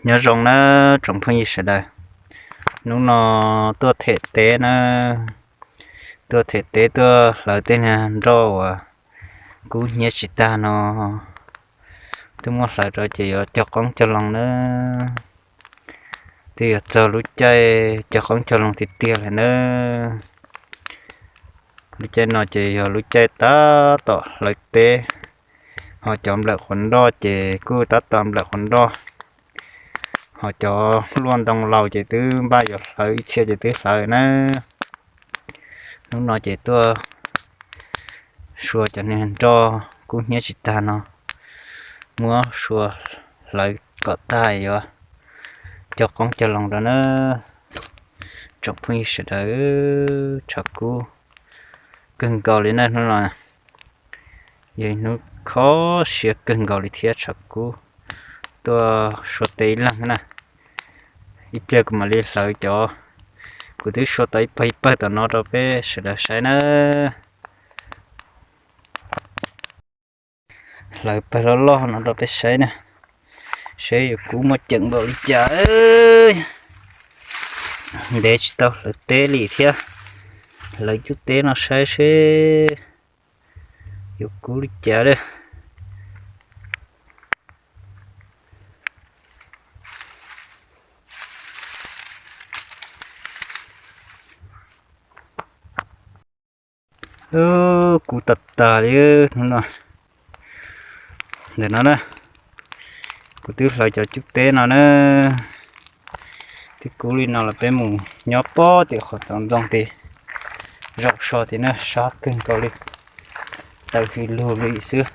Nyob zoo nawb tsoom phooj ywg sawv daws, hnub no tuaj them teb na, tuaj them teb tuaj hlawv tej niag nroj uas kub hnyiab tsis tag no, twb muab hlawv rau ces yuav cog qoob cog loo nawb. Twb yuav txog lub caij cog qoob cog loo tiag tiag lawm nawb. Lub caij no ces yog lub caij tab tom hlawv teb, ho cov nplawm qhuav nroj ces kuj tab tom nplawm qhuav nroj, ho cov luaj ntoo laus ces twb npaj yuav hlawv ib txhia ces twb hlawv nawb. Hnub no ces tuaj sua cov niag nroj kub hnyiab tsis tag no, muab sua hlawv kom tag yuav cog qoob cog loo rau nawb. Tsoom phooj ywg sawv daws, tshav kub kawg nkaus li na hnub no, yog ib hnub kho siab kawg nkaus li thiab tshav kub. Tuaj sua teb ib leeg na, ib pliag kuv mam li hlawv cov, kuv twb sua tau ib pawg ib pawg tom no rau peb sawv daws saib na. Hlawv pawg loj loj no rau peb saib na, seb yuav kub muaj ceem npaum li cas. Ntev tsis tau hlawv teb li thiab, hlawv cub teb no saib seb yuav kub li cas lawm. Kub tag tag li hnub no. Ntawm no na, kuv twb hlawv cov cub teb no na, twb kub li no los peb mus nyob pob tim qhov tov ntxoog tim, zaum so tim na, sab kawg nkaus li, tawm hws lug li xwb.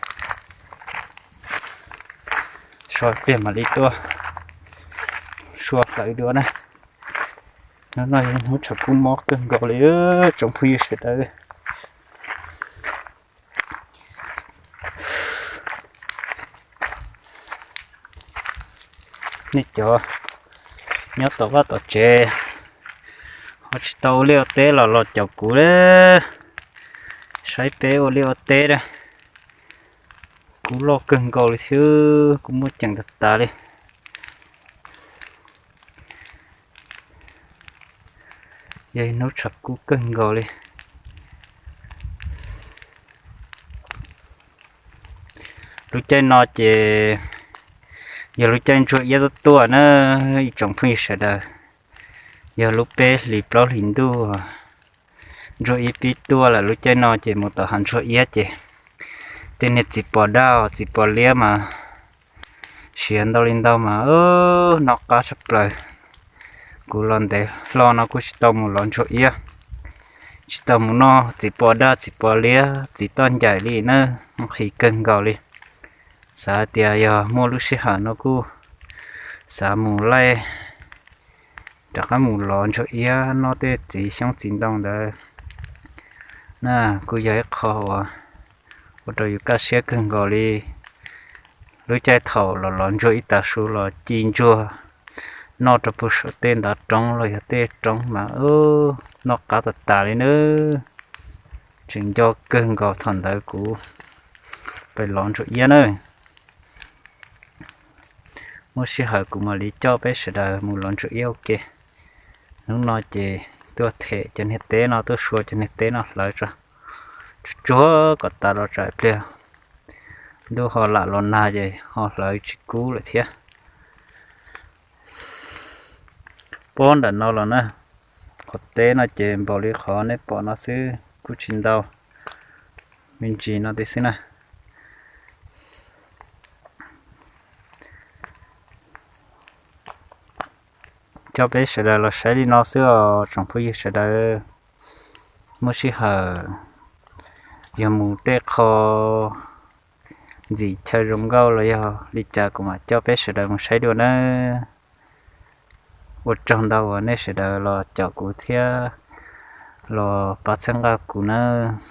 So pliag mam li tuaj sua hlawv dua na. Hnub no yog hnub tshav kub mob kawg nkaus li tsoom phooj ywg sawv daws. Nej cov nyob tom vaj tom tsev ho tsis tau ua liaj ua teb los los caum kuv, saib peb ua liaj ua teb na. Kub loj kawg nkaus li thiab kub muaj ceem tag tas li. Yog ib hnub tshav kub kawg nkaus li. Lub caij no ces yog lub caij ntsuag iab tuaj tuaj na, ib tsoom phooj ywg sawv daws. Yog lub peb hlis plaub hlis ntuj, ntsuag iab pib tuaj lawm, lub caij no ces mus tom hav ntsuag iab ces tej niag txiv pos daj txiv pos liab mas siav ntau li ntau mas noj qab tshaj plaws. Kuv los ntev hlo no kuj tsis tau mus lov ntsuag iab, tsis tau mus noj txiv pos daj txiv pos liab txiv toj ncaim li na, nqhis kawg nkaus li. Xav tias yog muaj lub sij hawm no kuj xav mus laij rov qab mus lov ntsuag iab noj tej txiv xyoob txiv ntoo ntawd na, kuj yog ib qho uas ua rau yus kaj siab kawg nkaus li. Lub caij thaum los lov ntsuag ib tag su los ci ntsuag noj rau puag saum tej ntav roob los yog tej roob mas noj qab tas tas li nawb. Tseem nco kawg nkaus thaum ntawd kuv pais lov ntsuag iab na. Muaj sij hawm kuv mam li coj peb sawv daws mus lov ntsuag iab ua ke. Hnub no ces tuaj them cov niag teb no, tuaj sua cov niag teb no hlawv tso, tsuag tsuag kom tas los tsam pliag ntuj ho lam los nag ces ho hlawv tsis kub lawm thiab. Pob nram no los na, qhov teb no ces npaum li qhov nej pom no xwb kuj tsis ntau, me ntsis no tiag xwb na. Coj peb sawv daws los saib li no xwb os tsoom phooj ywg sawv daws. Muaj sij hawm yog mus tej qho ntxim chaw zoo nkauj los yog li cas kuv mam coj peb sawv daws mus saib dua nawb. Ua tsaug ntau uas nej sawv daws los caum kuv thiab los pab txhawb nqa kuv nawb.